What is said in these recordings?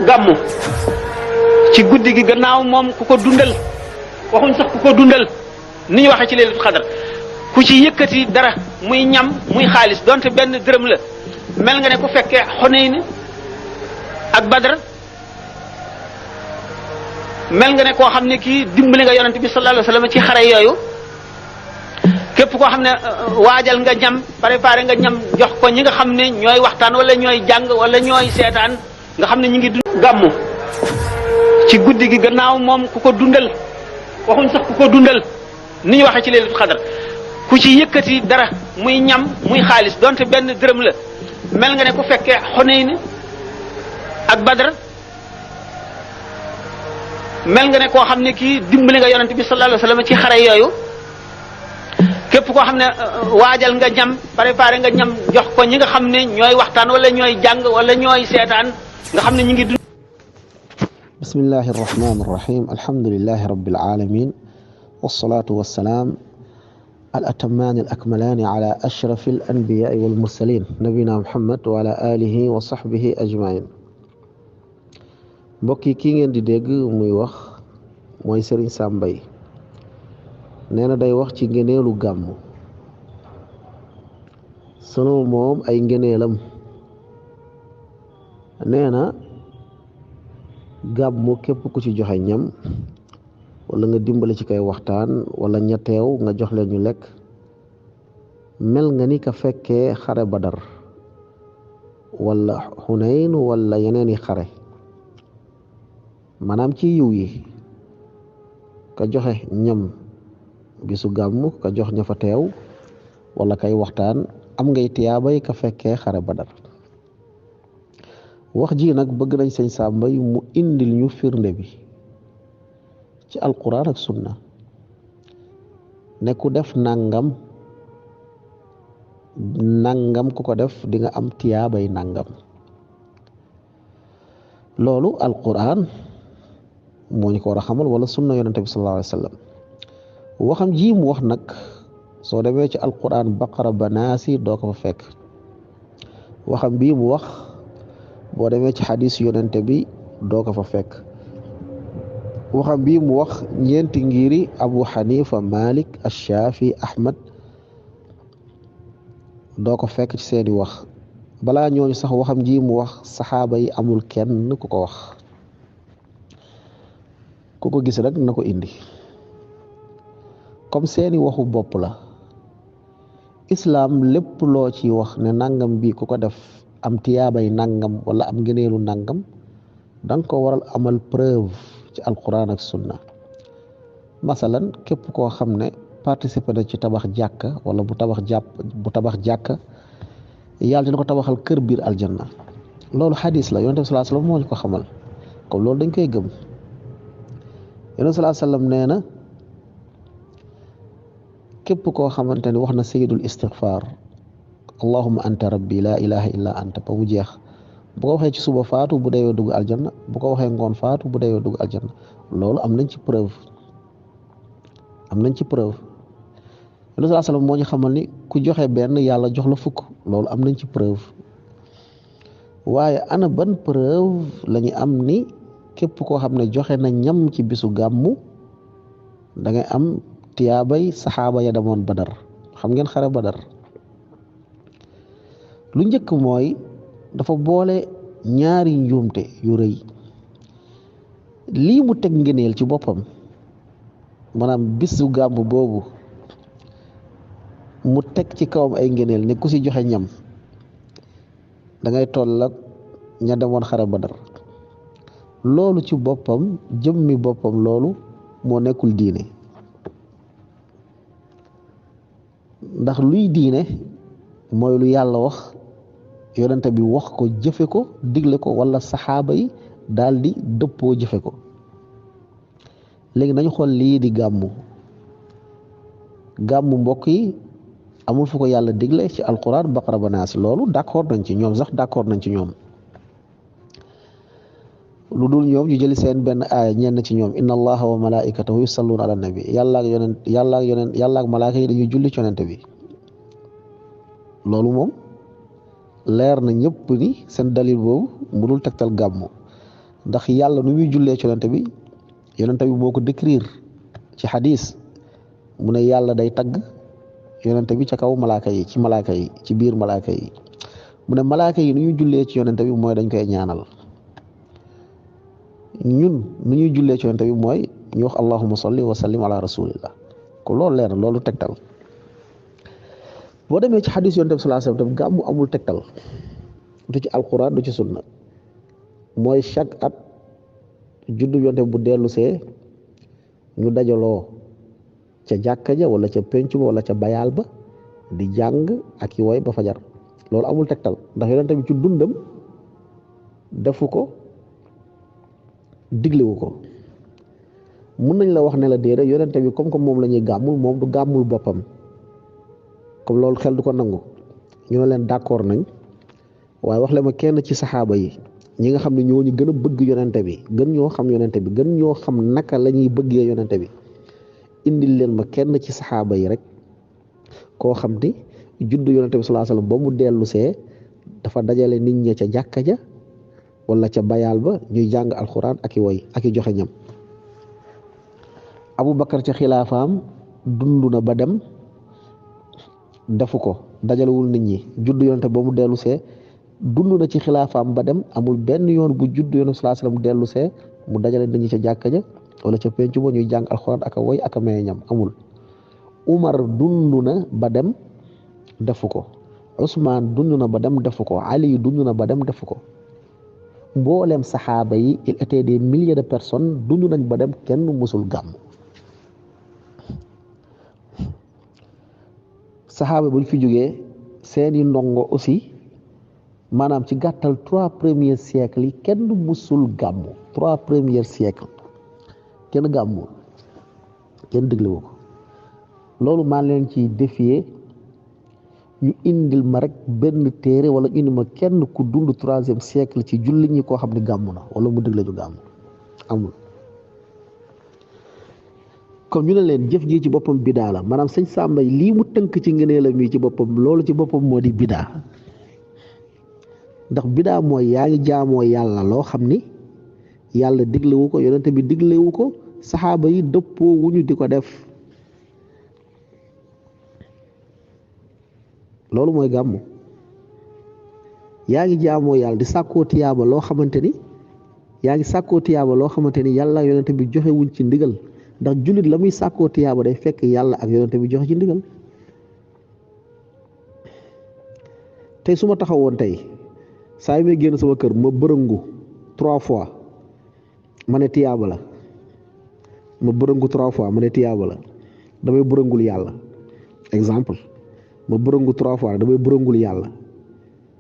gàmmu ci guddi gi gannaaw moom ku ko dundal waxuñ sax ku ko dundal ni ñu waxee ci laylatul xadar ku ci yëkkati dara muy ñam muy xaalis donte benn dërëm la mel nga ne ku fekkee Xunayn ak Badr mel nga ne koo xam ne kii dimbali nga yonent bi sallallahu alayhi wasallam ci xare yooyu képp koo xam ne waajal nga ñam préparé nga ñam jox ko ñi nga xam ne ñooy waxtaan wala ñooy jàng wala ñooy seetaan nga xam ne ñu ngi dund gàmmu ci guddi gi gannaaw moom ku ko dundal waxuñ sax ku ko dundal ni ñu waxee ci laylatul xadar ku ci yëkkati dara muy ñam muy xaalis donte benn dërëm la mel nga ne ku fekkee Xunayn ak Badr mel nga ne koo xam ne kii dimbali nga yonent bi sallallahu alayhi wasallam ci xare yooyu képp koo xam ne waajal nga ñam préparé nga ñam jox ko ñi nga xam ne ñooy waxtaan wala ñooy jàng wala ñooy seetaan nga xam ne ñu ngi dund. bismillahi arrahmani irrahim alhamdulilahi rabbil alamin wassalatu wassalaam al atammaani al akmalaani ala ashrafi al anbiyaai wal mursalin nabina muhammad wa ala alihi wa sahbihi ajmain mbokk yi kii ngeen di dégg muy wax mooy Serigne Sam Mbaye nee na day wax ci ngëneelu gàmmu sunu moom ay ngëneelam nee na gàmmu képp ku ci joxe ñam wala nga dimbali ci kay waxtaan wala ña teew nga jox leen ñu lekk mel nga ni ka fekkee xare Badar wala Xunayn wala yeneeni xare maanaam ci yiw yi ka joxe ñam bisu gàmmu ka jox ña fa teew wala kay waxtaan am ngay tiyaabay ka fekkee xare Badar wax ji nag bëgg nañ sëñ Sam Mbaye mu indil ñu firnde bi ci alquran ak sunna ne ku def nangam ku ko def di nga am tiyaabay nangam loolu alquran moo ñu ko war a xamal wala sunna yonente bi sallallahu alayhi wa sallam waxam ji mu wax nag soo demee ci alquran baqara ba naasi doo ko fa fekk waxam bii mu wax boo demee ci xadis yonente bi doo ko fa fekk waxam bii mu wax ñeenti ngiri Abu Hanifa Malik Ash-Shafi Ahmad doo ko fekk ci seeni wax balaa ñooñu sax waxam ji mu wax saxaaba yi amul kenn ku ko wax ku ko gis rek na ko indi comme seeni waxu bopp la islaam lépp loo ci wax ne nangam bi ku ko def am tiyaabay nangam wala am ngëneelu nangam danga ko waral amal preuve ci alquran ak sunna masalan képp koo xam ne participer na ci tabax jàkka wala bu tabax jàkka yàlla dina ko tabaxal kër biir aljanna loolu xadis la yonent bi sallallahu alayhi wasallam moo ñu ko xamal comme loolu dañ koy gëm yonent bi sallallahu alayhi wasallam nee na képp koo xamante ne wax na sayyidul istighfar allahumma anta rabbi la ilaha illa anta ba mu jeex bu ko waxee ci suba faatu bu deewee dugg aljanna bu ko waxee ngoon faatu bu deewee dugg aljanna loolu am nañ ci preuve yonent sallallahu alayhi wasallam moo ñu xamal ni ku joxe benn yàlla jox la fukk loolu am nañ ci preuve waaye ana ban preuve lañu am ni képp koo xam ne joxe na ñam ci bisu gàmmu da ngay am tiyaabay saxaaba ya demoon Badar xam ngeen xare Badar lu njëkk mooy dafa boole ñaari njuumte yu rëy lii mu teg ngëneel ci boppam maanaam bisu gàmmu boobu mu teg ci kawam ay ngëneel ne ku ci joxe ñam da ngay toll ak ña demoon xare Badar loolu ci boppam jëmmi boppam loolu moo nekkul diine ndax luy diine mooy lu yàlla wax yonente bi wax ko jëfe ko digle ko wala saxaaba yi daal di dëppoo jëfe ko léegi nañu xool lii di gàmmu mbokk yi amul fu ko yàlla digle ci alquran baqara ba naas loolu d'accord nañ ci ñoom sax d'accord nañ ci ñoom lu dul ñoom ñu jëli seen benn aaya ñenn ci ñoom inna allaha wa malaikatahu yusalluna ala nabi yàlla ak malaaka yi dañuy julli ci yonent bi loolu moom leer na ñëpp ni seen dalil boobu mënul tegtal gàmmu ndax yàlla nu muy jullee ci yonente bi moo ko décrire ci xadis mu ne yàlla day tagg yonente bi ca kaw malaaka yi ci biir malaaka yi mu ne malaaka yi nu ñuy jullee ci yonente bi mooy dañ koy ñaanal ñun nu ñuy jullee ci yonente bi mooy ñu wax allahumma salli wa sallim ala rasulillah ko loolu leer na loolu tegtal boo demee ci xadis yonente bi sallallahu alayhi wasallam gàmmu amul tegtal du ci alquran du ci sunna mooy chaque at juddu yonente bu dellu see ñu dajaloo ca jàkka ja wala ca penc ba wala ca bayaal ba di jàng ak i woy ba fajar loolu amul tegtal ndax yonente bi ci dundam defu ko diglewu ko mun nañ la wax ne la déedéet yonente bi comme moom la ñuy gàmmul moom du gàmmul boppam comme loolu xel du ko nangu ñu ne leen d'accord nañ waaye wax le ma kenn ci saxaaba yi ñi nga xam ne ñoo ñu gën a bëgg yonente bi gën ñoo xam yonente bi gën ñoo xam naka la ñuy bëggee yonente bi indil leen ma kenn ci saxaaba yi rek koo xam ni juddu yonente bi sallallahu alayhi wasallam ba mu dellu see dafa dajale nit ñi ca jàkka ja wala ca bayaal ba ñuy jàng alxuraan ak i woy ak i joxe ñam Abu Bakar ca xilaafaam dund na ba dem defu ko dajalewul nit ñi juddu yonente ba mu dellu see dund na ci xilaafaam ba dem amul benn yoon bu juddu yonente sallallahu alayhi wasallam dellu see mu dajale nit ñi ca jàkka ja wala ca pencu ba ñuy jàng alxuraan ak a woy ak a maye ñam amul Umar dund na ba dem defu ko Usmaan dund na ba dem defu ko Ali dund na ba dem defu ko mboolem saxaaba yi il était des milliers de personnes dund nañ ba dem kenn musul gàmm saxaaba buñ fi jógee seeni ndongo aussi maanaam ci gàttal 3 premiers siècles yi kenn musul gàmm 3 premiers siècles kenn gàmmu kenn déglewu ko loolu maa leen ci défier ñu indil ma rek benn téere wala indi ma kenn ku dund 3e siècle ci jullit ñi koo xam ne gàmmu na wala mu dégle ñu gàmmu amul comme ñu ne leen jëf ji ci boppam bidaa la maanaam sëñ Samba lii mu tënk ci ngëneelam mi ci boppam loolu ci boppam moo di bidaa ndax bidaa mooy yaa ngi jaamoo yàlla loo xam ni yàlla diglewu ko yonente bi diglewu ko saxaaba yi dëppoo wuñu di ko def loolu mooy gàmmu yaa ngi jaamoo yàlla di sàkkoo tiyaaba loo xamante ni yàlla yonente bi joxe wuñ ci ndigal ndax jullit la muy sàkkoo tiyaaba day fekk yàlla ak yonente bi joxe ci ndigal tey su ma taxawoon tey saa yu may génn sama kër ma bërëngu 3 fois ma ne tiyaaba la damay bërëngul yàlla exemple ma bërëngu 3 fois damay bërëngul yàlla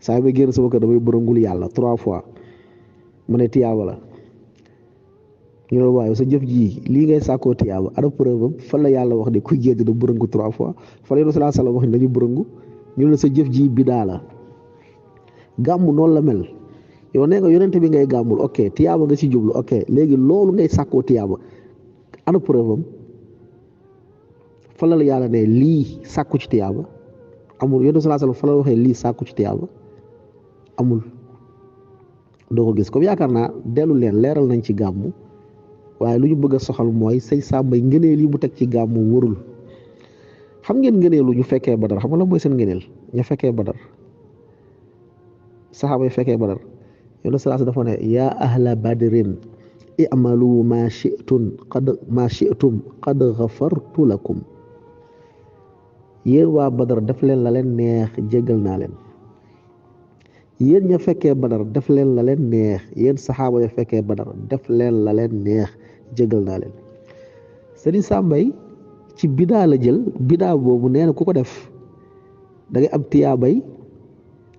saa yu may génn sama kër damay bërëngul yàlla 3 fois ma ne tiyaaba la ñu ne waaye sa jëf ji lii ngay sàkkoo tiyaaba ana preuve am fan la yàlla wax ne kuy génn da bërëngu 3 fois fan la yonent sallallahu alayhi wasallam wax ne dañu bërëngu ñu ne sa jëf ji bidaa la gàmmu noonu la mel yow nee nga yonente bi ngay gàmmul ok tiyaaba nga ci jublu ok léegi loolu ngay sàkkoo tiyaaba ana preuve am fan la yàlla ne lii sàkku ci tiyaaba amul yonent sallallahu alayhi wasallam fan la waxee lii sàkku ci tiyaaba amul doo ko gis comme yaakaar naa dellu leen leeral nañ ci gàmmu waaye lu ñu bëgg a soxal mooy sëñ Samba ngëneel yi mu teg ci gàmmu wërul xam ngeen ngëneelu ñu fekkee Badar xam nga la mooy seen ngëneel ñu fekkee Badar saxaaba yi fekkee Badar yonent sallallahu dafa ne yaa ahla badrin i'malu ma shi'tum qad ghafartu lakum yéen waa Badar def leen la leen neex jéggal naa leen yéen ña fekkee Badar def leen la leen neex yéen saxaaba ya fekkee Badar def leen la leen neex jéggal naa leen Sëriñ Sambay ci bidaa la jël bidaa boobu nee na ku ko def da ngay am tiyaabay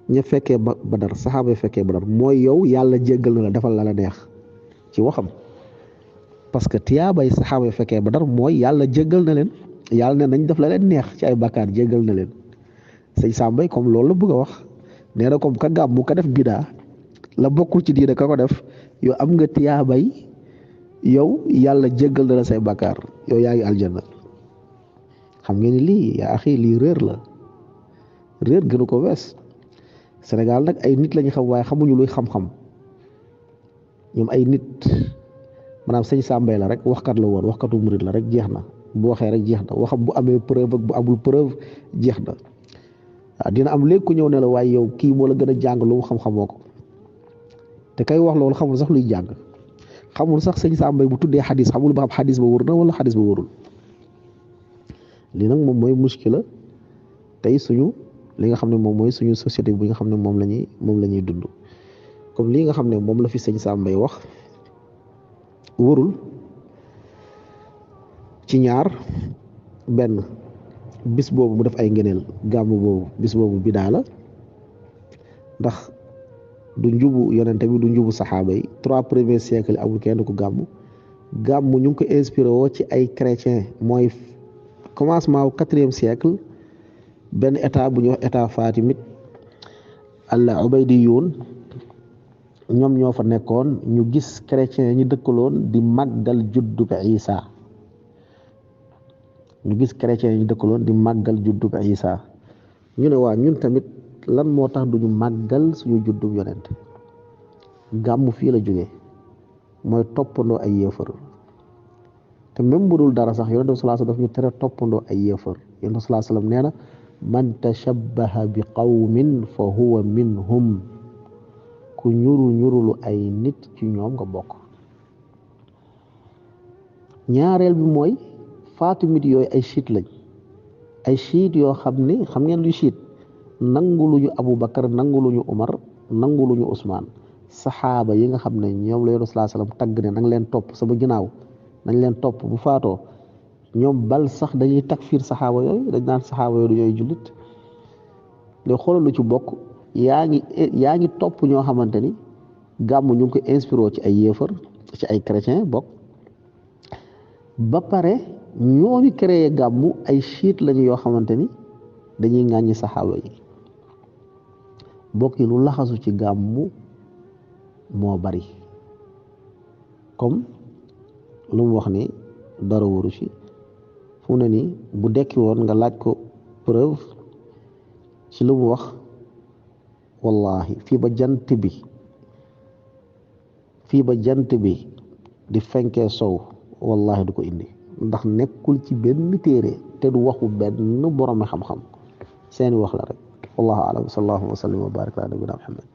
ña fekkee Badar saxaaba ya fekkee Badar mooy yow yàlla jéggal na la defal la la neex ci waxam parce que tiyaabay saxaaba ya fekkee Badar mooy yàlla jéggal na leen yàlla ne nañ def la leen neex ci ay bakkaar jéggal na leen sëñ Sambay comme loolu la bëgg a wax nee na comme ka gàmmu ka def bidaa la bokkul ci diine ka ko def yow am nga tiyaabay yow yàlla jéggal na la say bakkaar yow yaa ngi aljanna xam ngeen ni lii yaa axi lii réer la réer gënu ko wees Sénégal nag ay nit lañu xam waaye xamuñu luy xam-xam ñoom ay nit maanaam sëñ Sàmbay la rek waxkat la woon waxkatu murid la rek jeex na bu waxee rek jeex na waxam bu amee preuve ak bu amul preuve jeex na waaw dina am léegi ku ñëw ne la waaye yow kii moo la gën a jàng lu mu xam-xamoo ko te kay wax loolu xamul sax luy jàng xamul sax sëñ Sàmbay bu tuddee xadis xamul ba xam xadis ba wër na wala xadis ba wërul lii nag moom mooy muskila tey suñu li nga xam ne moom mooy suñu société bi nga xam ne moom la ñuy dund comme lii nga xam ne moom la fi sëñ Sàmbay wax wërul ci ñaar benn bis boobu mu def ay ngëneel gàmm boobu bis boobu bidaa la ndax du njubu yonente bi du njubu saxaaba yi 3 premiers siècles amul kenn ku gàmm ñu ngi ko inspiré woo ci ay chrétien mooy commencement wu 4e siècle benn état bu ñuy wax état fatimite al ubaydiyun ñoom ñoo fa nekkoon ñu gis chrétien ñi dëkkaloon di màggal juddub Isa ñu gis chrétien ñi dëkkaloon di màggal juddub Isa ñu ne waa ñun tamit lan moo tax duñu màggal suñu juddub yonent gàmm fii la jógee mooy toppandoo ay yéefar te même bu dul dara sax yonent bi sallallahu alayhi wasallam daf ñu tere toppandoo ay yéefar yonent bi sallallahu alayhi wasallam nee na man tashabbaha bi qawmin fa huwa minhum ku ñurulu ay nit ci ñoom nga bokk ñaareel bi mooy fatimite yooyu ay chiite lañ ay chiite yoo xam ne xam ngeen luy chiite nanguluñu Aboubacar nanguluñu Umar nanguluñu Ousmane saxaaba yi nga xam ne ñoom la Yonent sallallahu alayhi wasallam tagg ne nang leen topp sama ginnaaw nañ leen topp bu faatoo ñoom bal sax dañuy takfir saxaaba yooyu dañ naan saxaaba yooyu du ñooy jullit léegi xoolal lu ci bokk yaa ngi topp ñoo xamante ni gàmm ñu ngi ko inspiré ci ay yéefar ci ay chrétien bokk ba pare ñooñu créé gàmmu ay chiite lañu yoo xamante ni dañuy ŋàññi saxaaba yi bokk yi lu laxasu ci gàmmu moo bari comme lu mu wax ni dara waru ci fu mu ne nii bu dekki woon nga laaj ko preuve ci lu mu wax wallahi fii ba jant bi di fenkee sow wallahi du ko indi ndax nekkul ci benn téere te du waxu benn borom xam-xam seeni wax la rek wallahu a'lam sallallahu wa sallam wa baraka ala nabiyina Muhammad